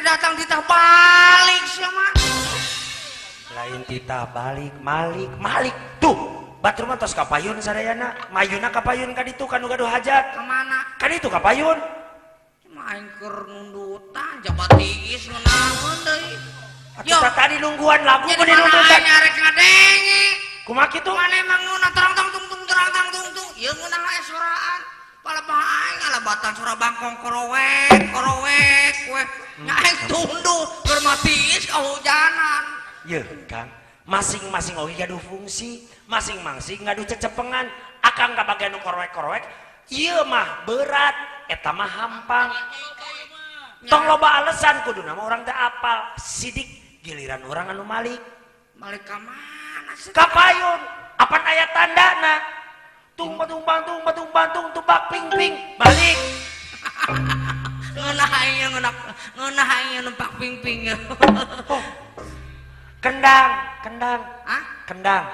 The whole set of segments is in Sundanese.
datang titah balik sia mah. Lain titah balik, malik, malik. Tuh, batur mah tos kapayun sadayana. Mayuna kapayun ka ditu kanu gaduh hajat. Ka mana? Ka ditu kapayun. Cuma aing keur nundutan jabat tiis ngeunaheun deui. Atuh tadi nungguan lagu Jadi meni mana nundutan. aing arek ngadenge. Kumaha kitu? Mana emang ngeunah terang tang tung tung terang tang tung tung. Ieu ngeunah aya soraan. Palebah aing alabatan suara bangkong korowek, korowek we. Nya aing tunduh keur matiis kahujanan. Yeuh, Kang. Masing-masing oge gaduh fungsi, masing-masing gaduh cecepengan. Akang kabagian nu korowek-korowek, ieu mah berat, eta mah hampang. Tong loba alasan kuduna mah urang teh apal. Sidik giliran urang anu malik. Malik ka mana sih? Kapayun, apan aya tandana? Tung tung tung tung tung tumbak ping ping balik. Ngeunah aing ngeunah ngeunah aing numpak ping ping. Oh. Kendang, kendang. Hah? Kendang.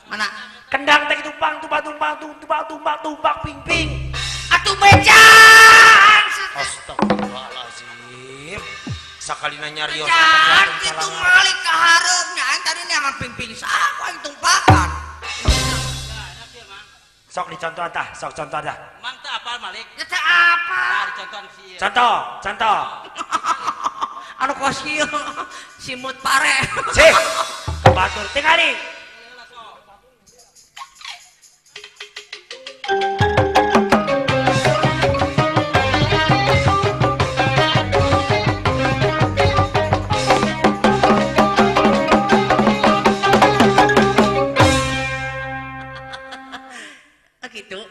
Mana? Kendang teh tumpang tumbang tumbang tung tumbang tumbang tumbak ping ping. Atuh bejaan. Astagfirullahalazim. Sakalina nyarios. Bejaan kitu malik ka hareupnya aing tadi neangan ping-ping saku aing tumpakan. Sok dicontohan tah, sok contoh tah. Mang teh apal malik? Ya teh apa? Tah dicontohan si ieu. Contoh, contoh. Anu kos ieu simut pare. Sih. Batur tingali. Gitu.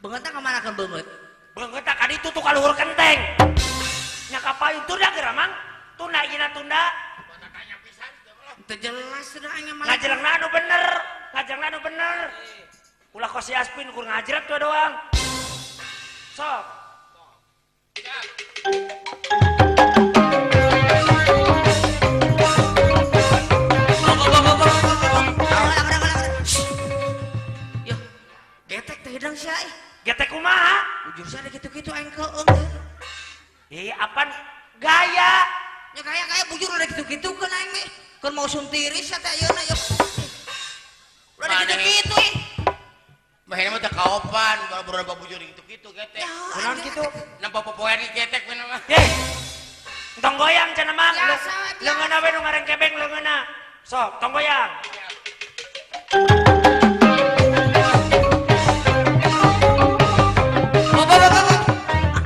Beungeut ka mana kan beungeut? Beungeut ka ditu tuh ka luhur kenteng. Nya kapayun tunda geura Mang. Tunda ieuna tunda. Teu jelas sudah aing mah. Ngajelengna anu bener, ngajelengna anu bener. Ulah kos si Aspin kur ngajrek tuh doang. Sok. Yo, getek teh hidang sia ih. Getek kumaha? Ujur sia gitu-gitu aing keung teh. Ih, apan gaya? Ya gaya-gaya bujur udah gitu-gitu kan aing mah. Keur mau suntiris sia teh ayeuna yeuh. Udah gitu-gitu ih. Mah mah teh kaopan, baru bujur gitu-gitu getek. Kunaon kitu? Nampa popoean ge getek mah mah. Ye. Tong goyang cenah Mang. Biasa, biasa. Leungeunna we nu ngarengkebeng leungeunna. Sok, tong goyang.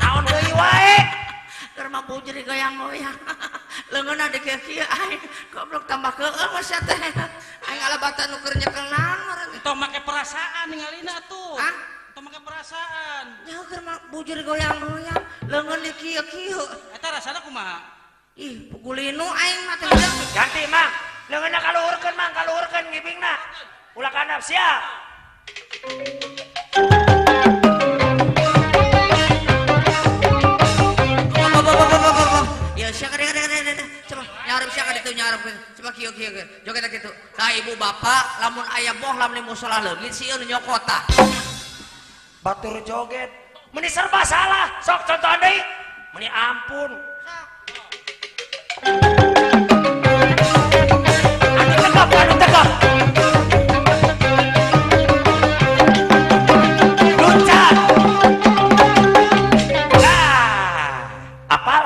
Naon deui wae? Keur mah bujur digoyang-goyang. Leungeunna dikieu-kieu aing. Goblok tambah keung mah sia teh. Aing alabatan nu keur nyekel naon meureun. Entong make perasaan ningalina atuh. Hah? Entong make perasaan. Nya keur mah bujur goyang-goyang, leungeun dikieu-kieu. Eta rasana kumaha? Ih, pugulinu aing mah teh. Ganti Mang. Leungeunna kaluhurkeun Mang, kaluhurkeun ngibingna. Ulah kandap siap. Ya sia kade kade kade. Coba nyarep sia ka ditu nyarep. Coba kieu kieu kieu. Joget kitu. Tah ibu bapak lamun aya boh lamun di musala leungit sieun nyokot tah. Batur joget. Meni serba salah. Sok contohan deui. Meni ampun. Anu tegap, anu tegap. Luncat. Nah, apal?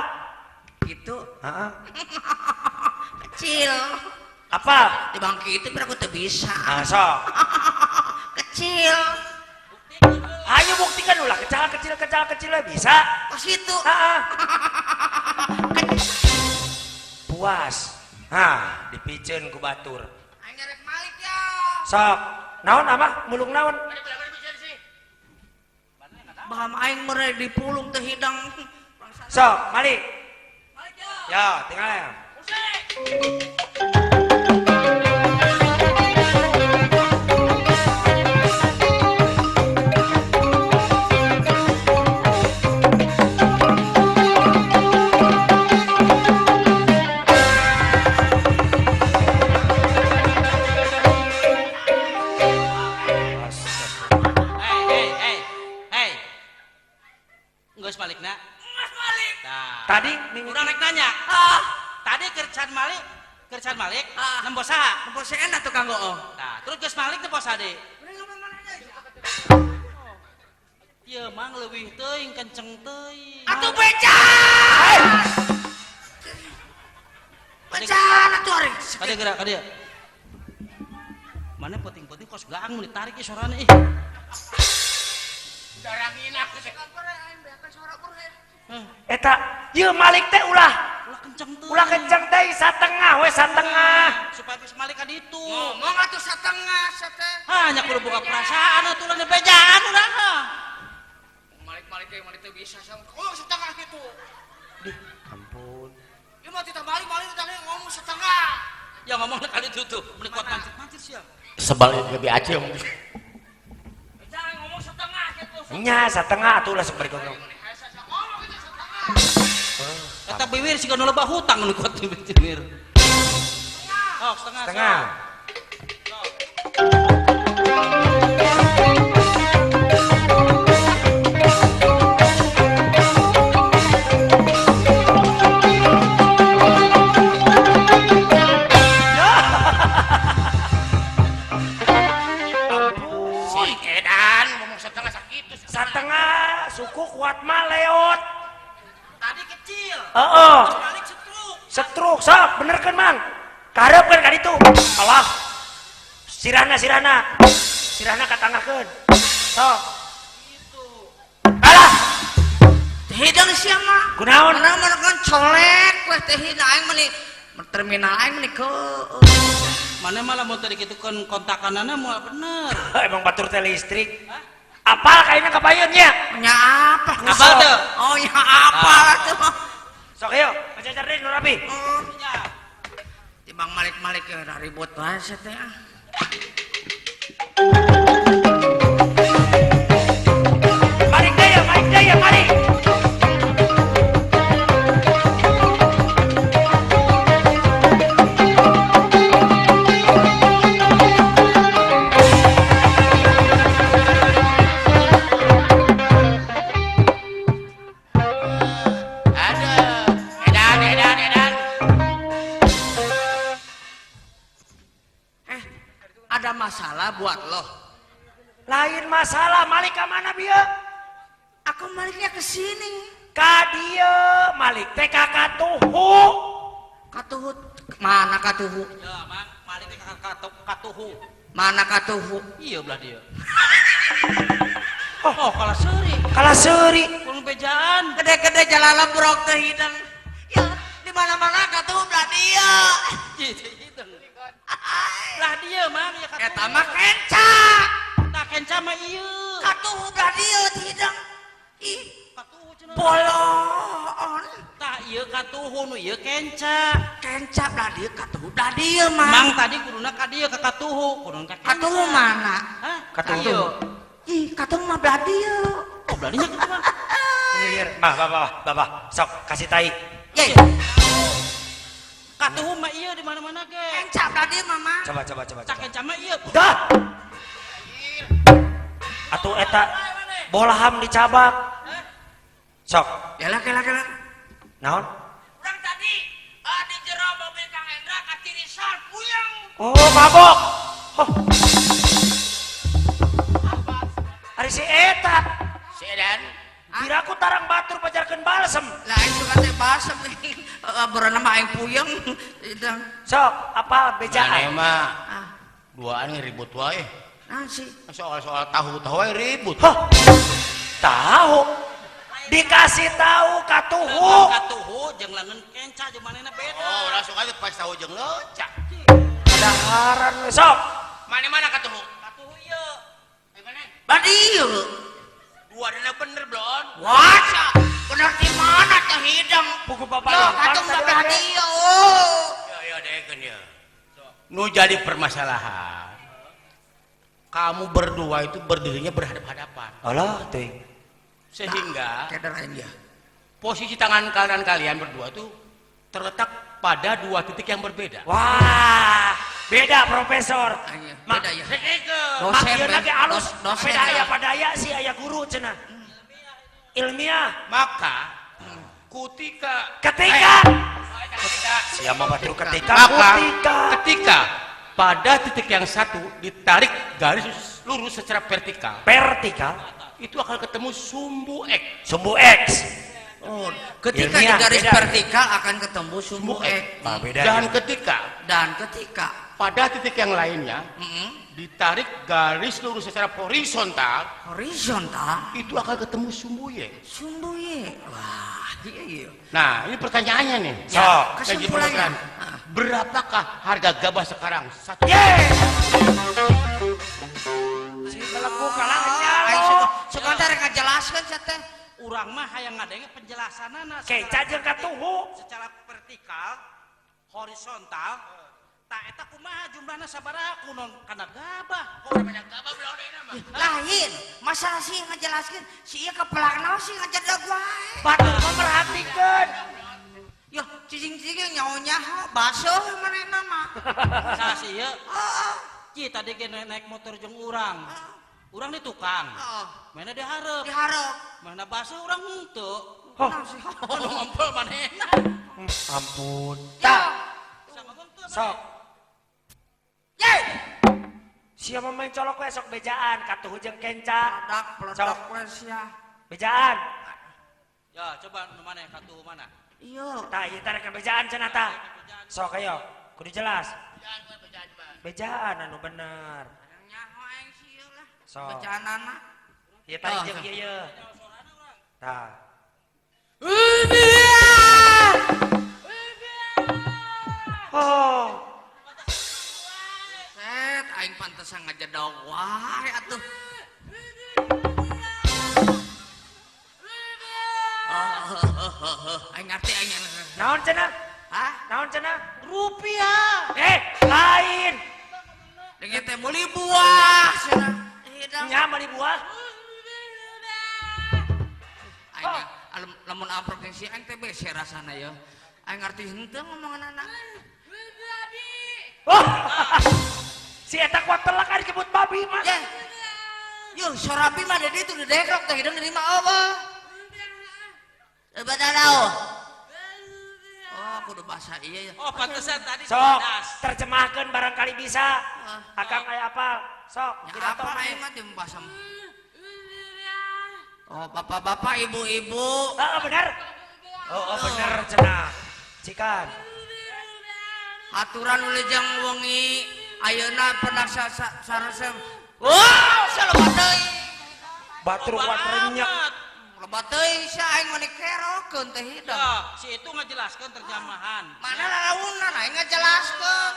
Gitu. Heeh. Kecil. Apa? Di bangki itu berapa teu bisa. Ah, sok. Kecil. Ayo buktikan ulah kecil kecil kecil kecil bisa. Kos itu. Heeh. Puas. Hah, dipiceun ku batur. Aing rek malik ya. Sok. Naon amah? Mulung naon? Baham aing mere dipulung teu hidang. Sok, malik. Malik ya. Ya, tinggal ya. Musik. Geus balikna. Geus balik. Tah. Tadi mimiti Urang rek nanya. Tadi kerjaan Malik, nempo saha? Nempo si enak tukang goong. Tah, terus geus Malik nempo saha deui? Ieu mang leuwih teuing kenceng teuing. Atuh beca. Beca atuh ari. Kadieu geura kadieu. Mana penting-penting kos gaang mun ditarik ieu sorana ih. Darangin aku teh. Eta ieu Malik teh ulah kenceng teuing. Ulah kenceng teh satengah we satengah. Supaya geus Malik ka ditu. Ngomong atuh satengah sateh. Hanya kudu boga perasaan atuh ulah bejaan urang mah. Malik-malik teh malik teh bisa ngomong setengah gitu. Dih, ampun. Ieu mah tidak balik-balik teh ngomong setengah. Ya ngomong kali itu tuh, meni kuat mancit-mancit sia. Sebal lebih aceh ngomong. Jangan ngomong setengah gitu. Nya satengah atuh lah sok bari ngomong. Eta biwir siga nu loba hutang nu kuat biwir. Oh, setengah. Setengah. Si edan ngomong setengah sakitu. Satengah suku kuat mah leot. Tadi kecil. Heeh. Balik setruk. Setruk sok bener kan Mang? Kaharepkeun ka ditu. Alah. Sirahna sirahna. Sirahna katangahkeun. Sok. Gitu. Alah, Teh hidung sia mah. kunaon? Mana kan colek weh teh hidung aing meuni terminal aing meuni keueuh. Mana malah mau tadi gitu kan kontakanana moal bener. Emang batur teh listrik. Apal kayaknya kapayun nya. Nya apa? Apal teu? Oh nya apa tuh. Sok yuk, ngajajar deui nu rapi. Ya. Timbang malik-malik ya ribut wae sia teh. Malik deui ya, malik deui ya, malik. Ada. Edan, edan, edan. Ada masalah buat lo. Lain masalah, malik ka mana bieu? Aku maliknya ke sini. Ka dieu, malik teh ka katuhu. Katuhu mana katuhu? Ya, Mang, malik teh ka katuhu. Mana katuhu? Iya belah dia. Oh, kalah seuri. Kalah seuri. Kurang bejaan. Gede-gede jalala brok teh hidung. Ya, di mana-mana katuhu belah dia. Gitu hidung. Belah dia, Mang, ya katuhu. Eta mah kenca. Tah kenca mah ieu. Katuhu belah dia teh hidung. Ih, Katuhu cenah. bolon. Tah ieu katuhu nu ieu kenca. Kenca belah dia katuhu belah dia mah. Mang tadi kuduna ka dieu ka katuhu, kuduna ka kenca. Katuhu mana? Hah? Katuhu. Ieu. Ih, katuhu mah belah dia. Oh, belah dinya kitu mah. Iya, bah, bah, bah, bah, bah, sok kasih tai. Ye, Katuhu mah ieu di mana-mana ge. kenca belah dia mah, Mang. Coba, coba, coba, Tah coba. kenca mah ieu. Dah. Atuh eta bolaham dicabak. Sok, Kela kela kela. naon? Urang tadi di jero mobil Kang Hendra katirisan puyeng. Oh, mabok. Oh. Ari si eta, Si edan. kira aku tarang batur pajarkeun balsem. Lah aing suka teh balsem. Heeh, beurana mah aing puyeng. Hidung. Sok, apa Mana bejaan? mah Ah, duaan ribut wae. naon sih? Soal-soal tahu-tahu wae ribut. Hah. Tahu. Dikasih tahu katuhu. Katuhu jeung langeun kenca jeung manehna beda. Oh, langsung aja pas tahu jeung leca. Kadaharan we sok. Mana-mana katuhu? Katuhu ieu. Eh, mana? Badi ieu. Dua dana bener, Blon. Wah, bener di mana teh hidung? Buku bapak Yo, lempar katuhu tadi belah oge. dieu. Oh. Ya, ya, dekeun ya. Nu jadi permasalahan. Kamu berdua itu berdirinya berhadap-hadapan. Alah, teuing. Sehingga Keder aing dia. posisi tangan kanan kalian berdua tuh terletak pada dua titik yang berbeda. Wah, beda profesor. Aing, Mak- beda ya. Mak Dosen, ieu Ben. lagi alus, Dosen, beda ya. aya padaya sih aya guru cenah. Ilmiah. Maka Ketika Ketika. Siapa batur ketika? Maka Ketika. ketika pada titik yang satu ditarik garis lurus secara vertikal, Vertikal. itu akan ketemu sumbu X. Sumbu X. Oh, ketika Ilmiah, di garis beda. vertikal akan ketemu sumbu X. Bah, beda. Dan ketika Dan ketika pada titik yang lainnya ditarik garis lurus secara horizontal, horizontal itu akan ketemu sumbu Y. Sumbu Y. Wah, iya iya. Nah, ini pertanyaannya nih. So, Yang kesimpulannya. dipertanyakan, berapakah harga gabah sekarang? Satu. Ye. Si belenggu kalahnya Aing lo. suka teh rek ngajelaskeun sia teh. Urang mah hayang ngadenge penjelasanana. Kenca jeung katuhu. Secara vertikal, horizontal, tah eta kumaha jumlahna sabaraha kunon kana gabah. Lain, masalah sih ngajelaskeun, si ieu kepelak naon sih ngajedag wae. Batur mah merhatikeun. Yo, cicing-cicing nyaho-nyaho, basuh manehna mah. Salah sih ieu. Heeh. Ci tadi ge naik motor jeung urang. Urang di tukang. Heeh. Mana dihareup. Dihareup. Mana basuh urang henteu. Oh. Naon sih? Nu ngompol manehna. Ampun. Ya. Bisa ngomong teu? Sok. Ye. Siapa main colok we sok bejaan katuhu jeung kenca. Peledak, peledak we sia. Bejaan. Ya, coba nu mana katuhu mana? Iya. Tah ieu teh rek bejaan cenah tah. Sok ayo, kudu jelas. Bejaan anu bener. Nyaho aing sih ieu lah. Sok. Bejaanana. Ieu tah Oh, jeung sok. ieu ye. Tah. Oh. Set aing pantesan ngajedog wae atuh. Aing ngerti aing. Naon cenah? Hah? Naon cenah? Rupiah. Lain. Dengan teh meuli buah cenah. Hidang. Nya meuli buah. Aing lamun amprok jeung si aing teh bese rasana ya. Aing ngerti henteu ngomongan anak. Oh. Si eta kuat telak ari kebut babi mah. Ye. Yuh, sorabi mah di ditu di dekrok teh hideung di mah eueuh. Badalao. Oh, kudu bahasa ieu ya. Oh, pantesan tadi Sok, cerdas. terjemahkeun barangkali bisa. Akang aya apal. Sok, Ya pidato apa maneh. aing mah jeung bahasa. Oh, bapak-bapak, ibu-ibu. Heeh, bener. Oh, bener cenah. Cikan. Aturan wilujeng wengi ayeuna pernah saresem. Wow, salebat teuing. Batur kuat renyek. Lebat teuing sia aing mah dikerokeun teh hidung. Ya, si itu ngajelaskeun terjemahan. Mana lalaunan aing ngajelaskeun.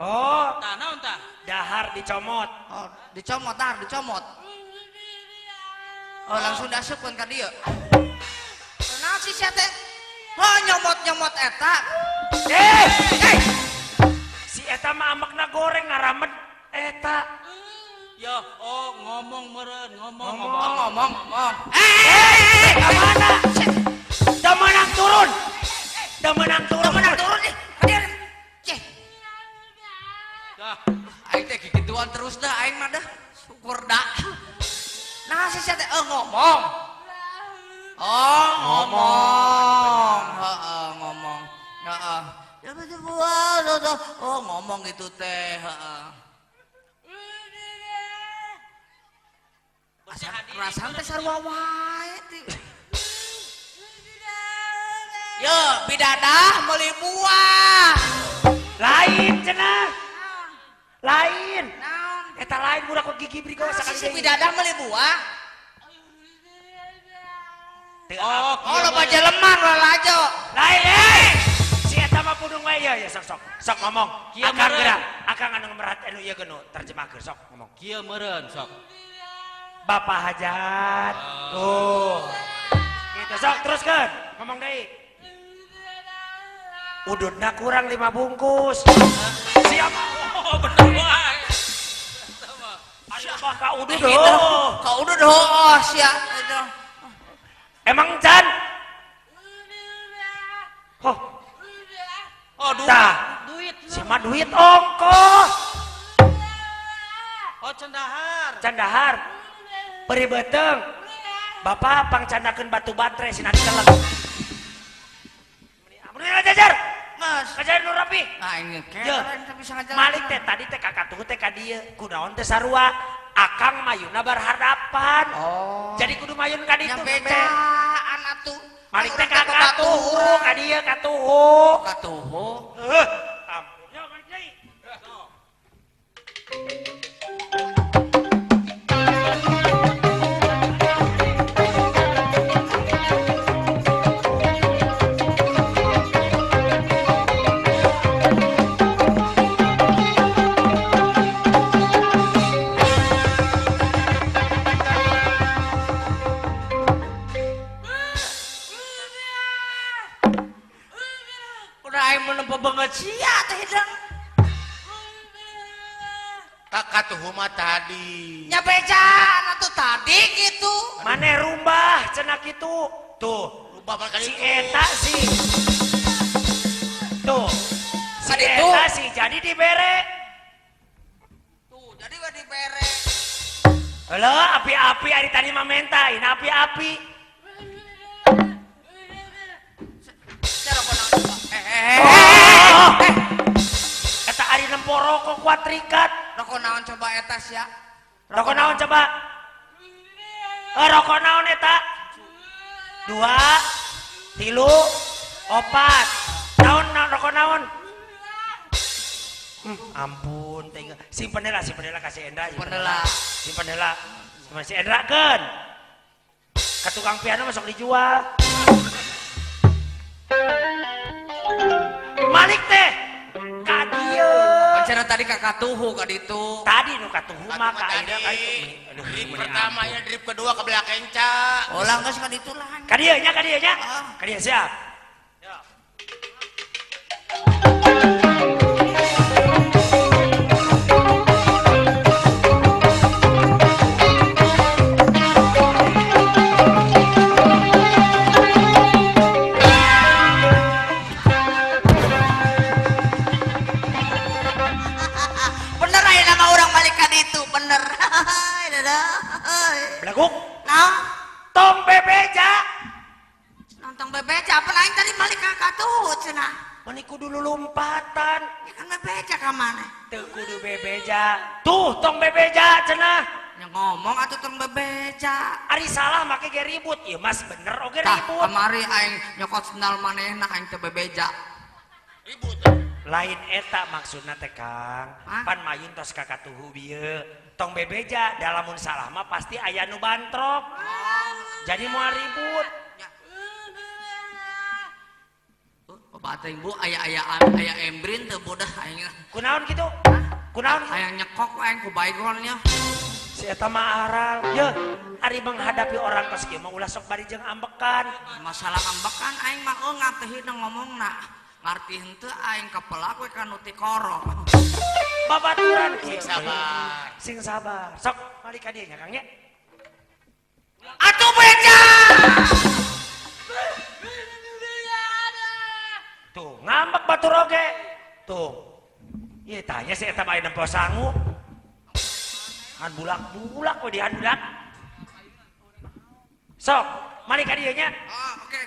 Oh, Tah naon tah? dahar dicomot. Oh, dicomot dahar dicomot. Oh, langsung diasupkeun ka dieu. Naon sih sia teh? Oh, nyomot-nyomot eta. Eh, si eta mah amekna goreng ngaramet eta. Ya, oh ngomong meureun, ngomong Ngomong. Oh, ngomong, ngomong. Eh, ka mana? Da menang turun. Da menang turun. Udah menang turun nih. Ka dieu. Ceh, Dah. aing teh kikituan terus dah aing mah dah. Syukur dah. Nah, si sia teh oh, ngomong. Oh, ngomong. Heeh, ngomong. Heeh. Ya betul oh, ngomong gitu teh, heeh. Perasaan teh sarua wae teh. Yo, bidadah meuli buah. Lain cenah. Lain. Naon? Eta lain budak kok gigi brigo Nah, sakali si deui. bidadah meuli buah. Teu Oh, Oh, loba jeleman lalajo. Lain eh. Si eta mah pudung wae ya, ya sok sok. Sok ngomong. Kieu Akang meureun. geura, akang anu merhat anu ieu geunu terjemahkeun sok ngomong. Kieu meureun sok. Bapak hajat. Tuh. Gitu sok teruskeun. Ngomong deui. Ududna kurang 5 bungkus. Siap. Oh, bener wae. Ayo mah ka udud. Gitu. Oh. Ka udud heuh sia itu. Emang can? Oh, Oh, duit. Tah. Duit. si mah duit ongkoh. Oh, cendahar. Candahar. Peri beteng. Bapak pangcandakeun batu baterai sina ditelek. Ampun ngajajar. Mas. Ngajajar nu rapi. Nah, ini Ye. bisa ngajajar. Malik teh tadi teh kakatuh teh ka dieu. Kunaon teh sarua? Akang mayuna berhadapan. Oh. Jadi kudu mayun ka ditu. Nya bejaan atuh. Malik teh kakatuh ka dieu katuhu. Katuhu. Heuh, ampun. Yo malik deui. Banget sia teh hidang. Kakatuh mah tadi. Nya bejaan atuh tadi gitu. Maneh rumbah cenah kitu. Tuh, rubah mah si eta sih. Tuh. Si eta sih jadi dibere. Tuh, jadi we dibere. Heuh, api-api ari tadi mah menta, ini api-api. Eta ari nempo rokok kuat rikat. Rokok naon coba eta sia? Rokok naon coba? Rokok naon eta? 2 3 4. Naon naon rokok naon? Ampun teh. Simpen heula, simpen heula ka si Endra, simpen heula. Simpen heula. Simpen si Endra keun. Ka tukang piano masuk dijual. Malik teh ka dieu. Pancen tadi ka katuhu ka ditu. Tadi nu katuhu mah ka ayeuna ka itu. Aduh, drip pertama ya, drip kedua ke belakang kenca. Ulah geus ka ditu lah. Ka dieu nya, ka dieu nya. Ka dieu siap. Belaguk. Naon? Tong bebeja. Tong bebeja apa lain tadi balik ka katuhu cenah. Mani kudu lompatan. Ya kan bebeja ka mana? Teu kudu bebeja. Tuh tong bebeja cenah. Ya ngomong atuh tong bebeja. Ari salah make ge ribut. Ieu mas bener oge ribut. Kamari aing nyokot sendal manehna aing teu bebeja. Ribut. Lain eta maksudna teh Kang. Pan mayun tos ka katuhu bieu. Tong bebeja dalamun salah mah pasti aya nu bantrok. Jadi moal ribut. Bapak teh Bu aya aya aya embrin teu bodah aing. Kunaon kitu? Kunaon? Aya nyekok aing ku baygon nya. Si eta mah aral. Ye, ari menghadapi orang kos kieu mah ulah sok bari jeung ambekan. Masalah ambekan aing mah eungap teh hidung ngomongna. Ngarti henteu aing kepelak we ka nu tikoro. Babaturan sing sabar. Sing sabar. Sok balik ka dieu nya Kang nya. Atuh beja. Tuh, ngambek batur oge. Tuh. Ieu tanya si eta mah aya nempo sangu. Han bulak-bulak we dihandulan. Sok, mari ka dieu nya. Ah, oke.